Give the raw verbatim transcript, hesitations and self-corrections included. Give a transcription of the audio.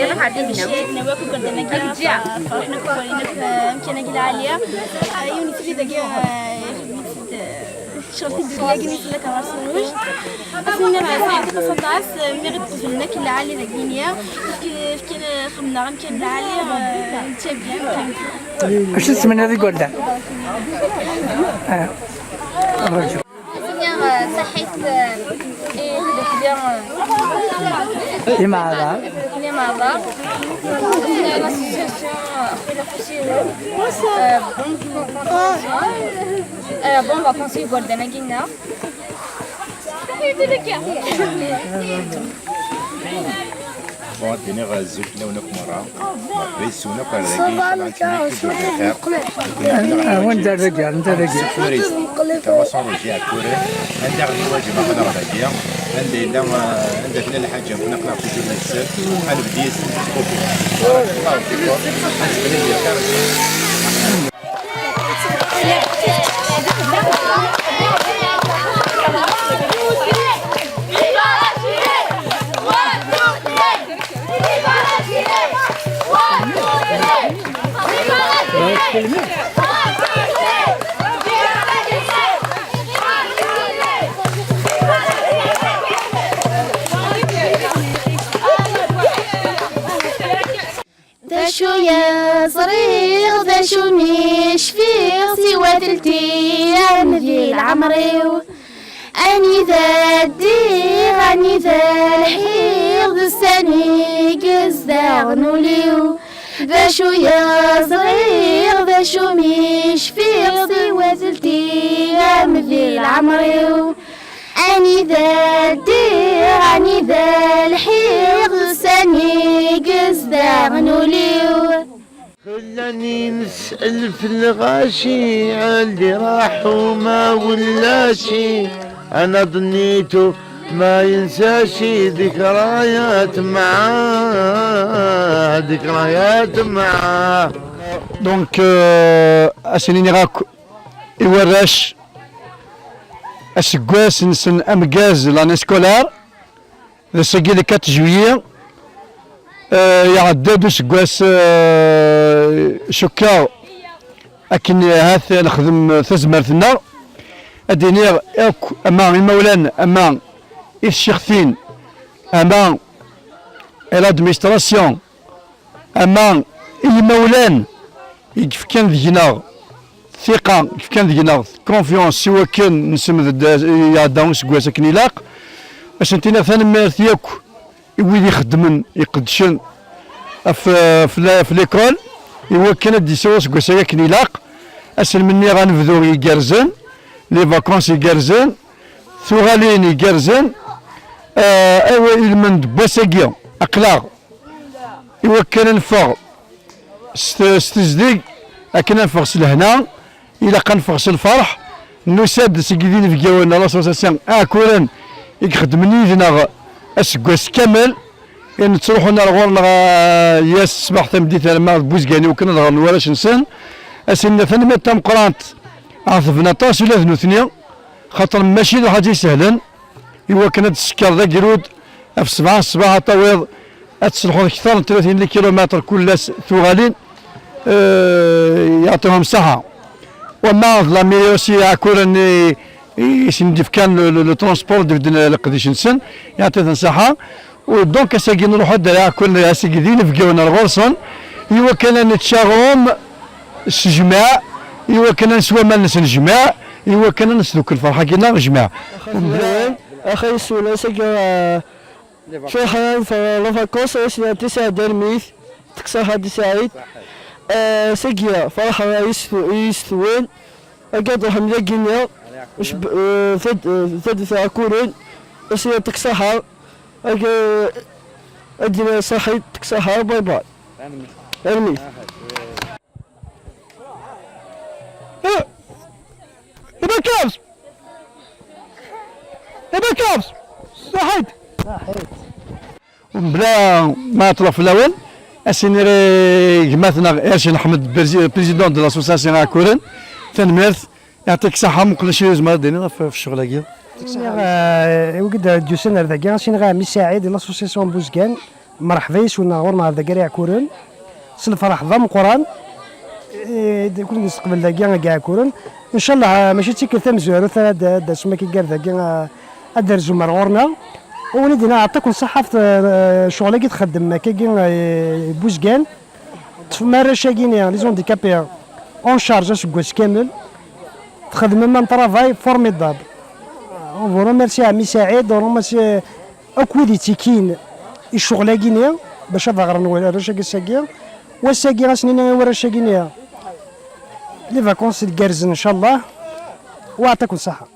Iruḥ ar dinna. Mačči akken akk igerdan-agi, ferḥen akk walin akk amkan-agi lɛali. Yiwen yettili dagi, ccɣel tiddukkla-agi n Isellak ɣer Sruj. Ass-nni saɛid aṭas aṭas, mi ɣ-d-qeblen akken lɛali dagi-nni. Fk-, fkan, xedmen-aɣ amkan lɛali, netta bien. Acu tettmenniḍ i igerdan? Ah, rǧu. Ass-nni, eh, ṣaḥit, eh, i tdukli, eh, Imeɛḍar. Imeɛḍar. Ass-nni, l'association, eh, Xwila Fusiru. Eh, bonne continuation. Eh, bonnes vacances i igerdan-agi-nneɣ. Bon, ad d-iniɣ azul fell-awen akk merra. Merḥba yes-wen akk ar dagi, lxir. Wanda ar dagi, anda ar dagi? Turisme, Terrasse Rouge Iɛekkuren, anda ɣ-d-iwaǧeb aql-aɣ dagi, anda yella, anda tella lḥaǧa, nekni aql-aɣ toujours la-s, ad nebdu yes-sen. Barakallahu fikum. Azul fell-awen. D acu i ẓriɣ, d acu mi cfiɣ, siwa telti-am di leɛmer-iw. Anida ddiɣ, anida lḥiɣ, d ussan i yezdaɣen ul-iw. D acu i ẓriɣ, d acu mi cfiɣ, siwa telti-am di leɛmer-iw. Anida ddiɣ, anida lḥiɣ, d ussan i yezdaɣen ul-iw. Xlan-ines alef lɣaci, aldi raḥ uma ulaci, ana ḍnitu ma yensaci, dikrayat mɛa, dikrayat mɛa. Donc, euh, ad sen-iniɣ akk i warrac, aseggas-nsen ameggaz, l'année scolaire, d ass-agi le quatre juillet, eh, iɛedda-d useggas, eh, cukkeɣ akken ahat nexdem tazmert-nneɣ. Ad d-iniɣ akk, ama imawlan, ama i tcixtin, ama i l'administration, ama i yimawlan i yefkan deg-neɣ thiqa, i yefkan deg-neɣ confiance i wakken nsemmed-d iɛedda useggas akken ilaq. Ad sen-tiniɣ tanemmirt yakk i wid ixeddmen, iqeddcen ɣef, ɣef la-, ɣef l'école, i wakken ad d-yesɛu useggas-agi akken ilaq. Ad sen-menniɣ anebdu igerrzen, les vacances igerrzen, tuɣalin igerrzen, eh, awa ilmend n wass-agi, aql-aɣ i wakken ad neffeɣ s t-, s tezdeg, akken ad neffeɣ s lehna, ilaq ad neffeɣ s lferḥ. Nusa-d seg yinebgawen n l'association Iɛekkuren i ixeddmen yid-neɣ aseggas kamel, i nettruḥun ar ɣur-neɣ, ah, yas ṣṣbeḥ tameddit arma d Buzgan i wakken ad ɣren warrac-nsen. Ad sen-nini tanemmirt tameqqrant ɣef tebna aṭas ula d nutni, xaṭer mačči d lḥaǧa isehlen. I wakken ad d-tsekkeṛ d agrud, ɣef sebɛa ṣṣbeḥ ad tawiḍ ad tesselḥuḍ kter n tlatin likilumitr kul ass tuɣalin, eh, yeɛṭihum ṣṣeḥḥa. Wama d la mairie aussi Iɛekkuren i, i sen-d-ifkan le, le, le transport, d-bedden leqdic-nsen, yeɛṭi-ten ṣṣeḥḥa. U donc ass-agi nruḥ-d ar Iɛekkuren, ass-agi d inebgawen ar ɣur-sen, i wakken ad nečč aɣrum s jmaɛ, i wakken ad neswa aman s jmaɛ, i wakken ad nesdukkel lferḥ-agi-nneɣ jmaɛ. Axaṭer lawan, axa yessulas-agi, ah, ferḥen, f-, la vacances, ass-nni ad tisɛedda lmit, teksaḥ ad tisɛid. Ah, sagi, ferḥen yis-, yis-twen, agi ad ruḥen dagi-nni, cb-, ah, tad-, ah, taddit Iɛekkuren, ass-nni ad teksaḥa, agi ad d-iniɣ ṣaḥit, teksaḥa, bye bye. Armi. Eh, iban kan! Iban kan! Ṣaḥit! Mebla ma ɛeṭṭleɣ fell-awen, ad s-iniɣ i gma-tneɣ Ercin Ḥmed, prési-, président de l'association Iɛekkuren, tanemmirt, yeɛṭik ṣṣeḥḥa, meqqel acu i tzemreḍ ad d-tiniḍ ɣef, ɣef ccɣel-agi? Iniɣ, eh, i wigi d-yusan ar dagi, ad s-iniɣ i ɛemmi Saɛid, l'association Buzgan, Mreḥba yes-wen ɣur-neɣ dagi ar Iɛekkuren, s lferḥ d ameqqran. Eh, d kul nesteqbel dagi ar Iɛekkuren. Ncallah, eh, mačči d tikkelt tamezwarut ara d- ad d-tasem akka gar dagi, eh, ad d-terzum ar ɣur-neɣ. U win i d-yenna yeɛṭi-ken ṣṣeḥḥa ɣef, eh, ccɣel-agi txeddmem akkagi, eh, Buzgan. Teṭṭfem arrac-agi-ni, les handicapés, en charge aseggas kamel. Txedmem un travail formidable. On vous remercie, Ɛemmi Saɛid, on remercie akk wid yettekkin i ccɣel-agi-ni bac ad ɣren warrac-agi ass-agi. Wass-agi, ad sen-nini i warrac-agi-ni, les vacances igerrzen, ncallah. U yeɛṭi-ken ṣṣeḥḥa.